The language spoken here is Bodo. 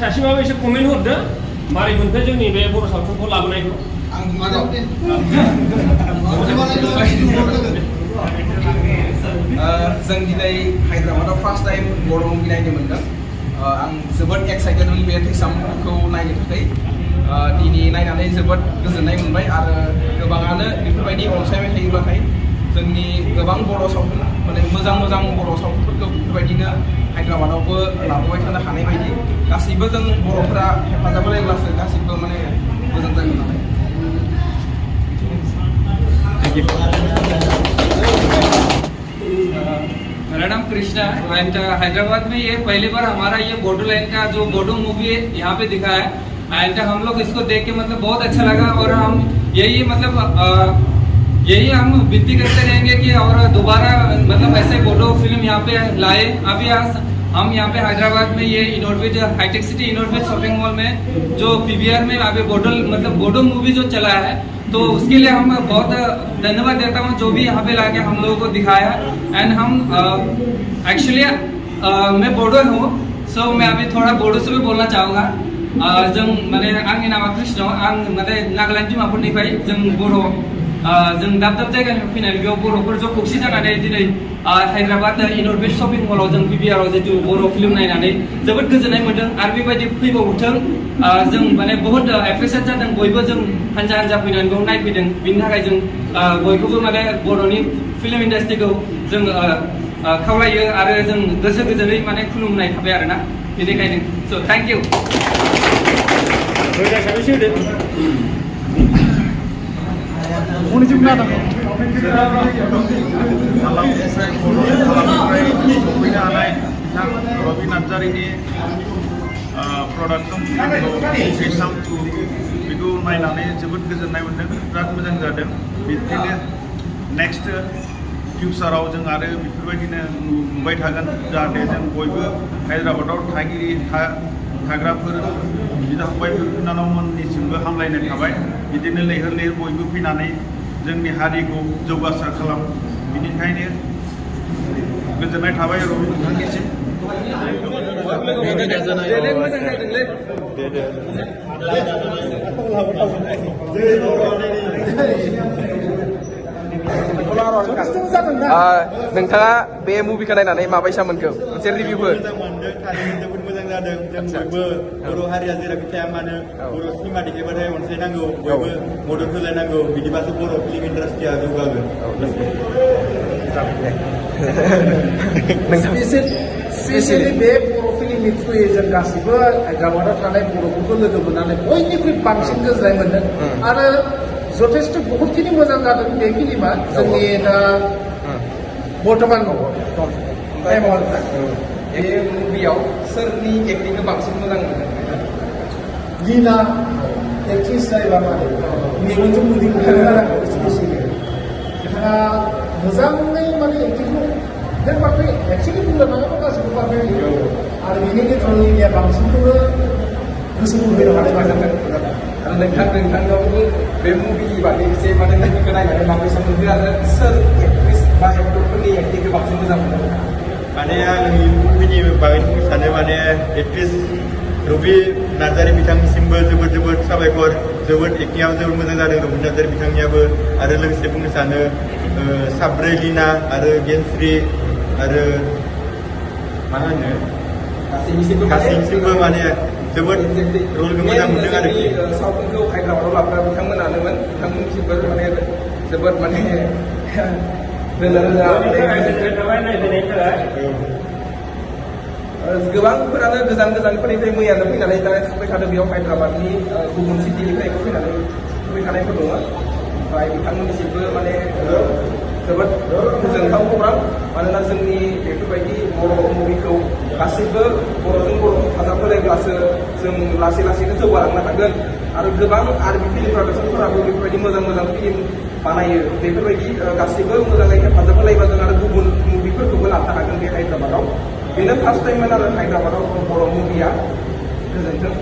सासेबाबो एसे कमेन्ट हरदो मारै मोनखो जोंनि बे बर' सावथुनखौ लाबोनायखौ जों दिनै हायद्राबादाव फार्स्ट टाइम बर' मुभि नायनो मोनदों आं जोबोद एक्साइटेडमोन बे थैसामखौ नायनो थाखाय दिनै नायनानै जोबोद गोजोननाय मोनबाय आरो गोबाङानो बेफोरबायदि अनसायबाय थायोब्लाथाय जोंनि गोबां बर' सावथुन माने मोजां बर' सावथुनफोरखौ बेफोरबायदिनो हायद्राबादावबो लाबोबाय थानो हानाय बायदि गासैबो जों बर'फोरा हेफाजाब होलायब्लासो गासैबो माने मोजां जागोन नालाय। मेरा नाम कृष्णा है एंड हैदराबाद में ये पहली बार हमारा ये बोडो लाइन का जो बोडो मूवी है यहाँ पे दिखा है एंड हम लोग इसको देख के मतलब बहुत अच्छा लगा और हम यही मतलब यही हम विनती करते रहेंगे कि और दोबारा मतलब ऐसे बोडो फिल्म यहाँ पे लाए। अभी हम यहाँ पे हैदराबाद में ये इनोवेट हाईटेक सिटी इनोवेट शॉपिंग मॉल में जो पीवीआर में अभी बोडो मूवी जो चला है तो उसके लिए हम बहुत धन्यवाद देता हूँ जो भी यहाँ पे लाके हम लोगों को दिखाया एंड हम एक्चुअली मैं बोडो हूँ सो मैं अभी थोड़ा बोडो से भी बोलना चाहूँगा जों माने आंनि नामा कृष्ण आं माने नागालेण्ड डिमापुरनिफ्राय जों बर' जों दाब जायगानिफ्राय फैनानै बेयाव बर'फोर ज' खौसे जानानै दिनै हायद्राबाद इनोवेट शपिं मलाव जों पीवीआरआव जितु बर' फिल्म नायनानै जोबोद गोजोननाय मोन्दों आरो बेबायदि फैबावथों जों माने बहुत एप्रिसियेट जादों बयबो जों हानजा फैनानै बेयाव नायफैदों बिनि थाखाय जों बयखौबो माने बर'नि फिल्म इन्डास्ट्रिखौ जों खावलायो आरो जों गोसो गोजोनै माने खुलुमनाय थाबाय आरोना बेनिखायनो स' थेंक इउ। रबि नार्जारिनि प्रडाक्सन थैसाम बेखौ नायनानै जोबोद गोजोननाय मोन्दों बिराद मोजां जादों बिदिनो नेक्स्ट फिउचाराव जों आरो बेफोरबायदिनो नुबाय थागोन जाहाथे जों बयबो हायद्राबादाव थाग्राफोर बिदा फंबायफोर बिनानावमोननिसिमबो हामलायनाय थाबाय बिदिनो लैहोर बयबो फैनानै जोंनि हारिखौ जौगासार खालाम बिनिखायनो गोजोननाय थाबाय रबि नोंथांनिसिम। नोंथाङा बे मुभिखौ नायनानै माबायसा मोनखो मोनसे रिभिउफोर जोबोद मोजां जादों जों बयबो बर' हारिया जेरावखि थाया मानो बर' सिनेमा देखायबाथाय अनसायनांगौ बयबो मदद होलायनांगौ बिदिबासो बर' फिल्म इन्डास्ट्रिया जौगागोन। स्पेसियेलि बे बर' फिल्मनि थ्रुयै जों गासिबो हायद्राबादाव थानाय बर'फोरखौ लोगो मोननानै बयनिख्रुइ बांसिन गोजोननाय मोन्दों आरो जथेस्थ' बहुतखिनि मोजां जादों बे फिल्मा जोंनि दा बर्थमान टाइमाव बे मुभियाव सोरनि एक्टिंखौ बांसिन मोजां मोनो? लीना एक्ट्रिस जायोबा माने मेगनजों मोदै ओंखारो आरो स्पेसियेलि बिथाङा मोजाङै माने एक्टिंखौ बे बाथ्रा एक्सुवेलि बुंनो थाङोब्ला गासिबो बाथ्राया आरो बेनि गेजेराव लीनाया बांसिनखौनो गोसो बोहोनो हानाय जादों। आरो नोंथांनावबो बे मुभिनि बागै एसे माने मुभिखौ नायनानै माबायसा मोनदों आरो सोर एक्ट्रिस बा एक्टरफोरनि एक्टिंखौ बांसिन मोजां मोनो? माने आंनि मुभिनि बागै बुंनो सानो माने एक्ट्रिस रबि नार्जारि बिथांनिसिमबो जोबोद साबायखर जोबोद एक्टिंआव जोबोद मोजां जादों रबि नार्जारि बिथांनियाबो आरो लोगोसे बुंनो सानो साब्रै लीना आरो गेनश्री आरो मा होनो गासैनिसिमबो माने जोबोद रलखौ मोजां मोनदों आरोखि। सावथुनखौ हायद्राबादाव लाबोग्रा बिथांमोनानोमोन बिथांमोननिसिमबो माने जोबोद माने गोबांफोरानो गोजानफोरनिफ्राय मैयानो फैनानै दा थांबाय थादों बेयाव हायद्राबादनि गुबुन सिटिनिफ्रायबो फैनानै फैबाय थानायफोर दङ ओमफ्राय बिथांमोननिसिमबो माने जोबोद गोजोनथाव खौरां मानोना जोंनि बेफोरबायदि बर' मुभिखौ गासैबो बर'जों बर' हेफाजाब होलायब्लासो जों लासैनो जौगालांनो हागोन आरो गोबां आर्मि फिल्म प्रडाक्सनफोराबो बेफोरबायदि मोजां फिल्म बानायो बेफोरबायदि गासैबो मोजाङै हेफाजाब होलायबा जों आरो गुबुन मुभिफोरखौबो लानो हागोन बे हायद्राबादाव बेनो फार्स्ट टाइममोन आरो हायद्राबादाव बर' मुभिया गोजोन्थों।